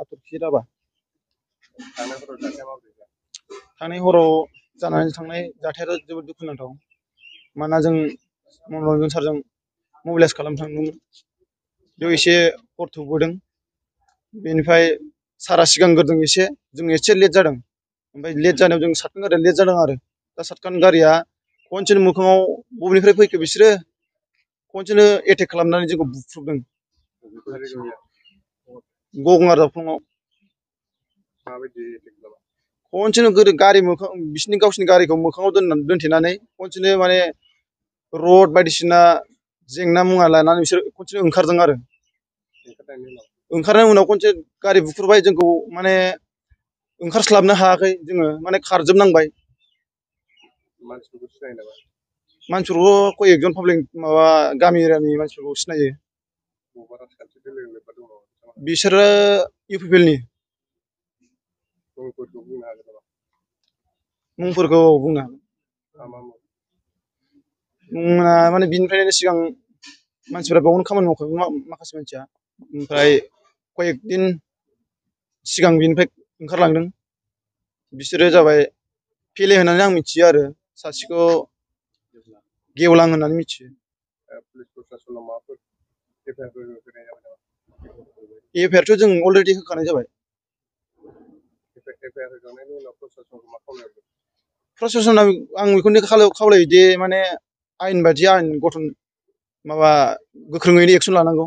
हाथरखि दाबा थांनाय हराव जानानै थांनाय जाथाया जोबोद दुखुनांथाव मानोना जों मनरन्जन सारजों मबिलाइज खालामनो थांदोंमोन बेयाव एसे हर थौबोदों बेनिफ्राय सारा सिगांग्रोदों एसे जों एसे लेट जादों ओमफ्राय लेट जानायाव जों सातखान गारिया लेट जादों आरो दा सातखान गारिया खनसेनो मोखाङाव बबेनिफ्राय फैखो बिसोरो खनसेनो एटेक खालामनानै जोंखौ बुख्रुबदों गंगार दावफ्लङाव खनसेनो गारि मोखां बिसोरनि गावसिनि गारिखौ मोखाङाव दोनथेनानै खनसेनो माने रड बायदिसिना जेंना मुवा लानानै बिसोर खनसेनो ओंखारदों आरो ओंखारनायनि उनाव खनसे गारि बुख्रुबबाय जोंखौ माने ओंखारस्लाबनो हायाखै जोङो माने खारजोबनांबाय मानसिफोरखौ कय एकजन पाब्लिक माबा गामि एरियानि मानसिफोरखौ सिनायो बिसोरो इउपिपिएलनि मुंफोरखौ बुंनो हागोन मुङा माने बिनिफ्रायनो सिगां मानसिफ्रा बावनो खामानि मावखायोमोन माखासे मानसिया ओमफ्राय कयेक दिन सिगां बिनिफ्राय ओंखारलांदों बिसोरो जाबाय फेले होननानै आं मिथियो आरो सासेखौ गेवलां होननानै मिथियो एफआइआरथ' जों अलरेडि होखानाय जाबाय प्रशासनाव आं बेखौनो खावलायोदि माने आयेन बायदि आयेन गठन माबा गोख्रोङैनो एक्सन लानांगौ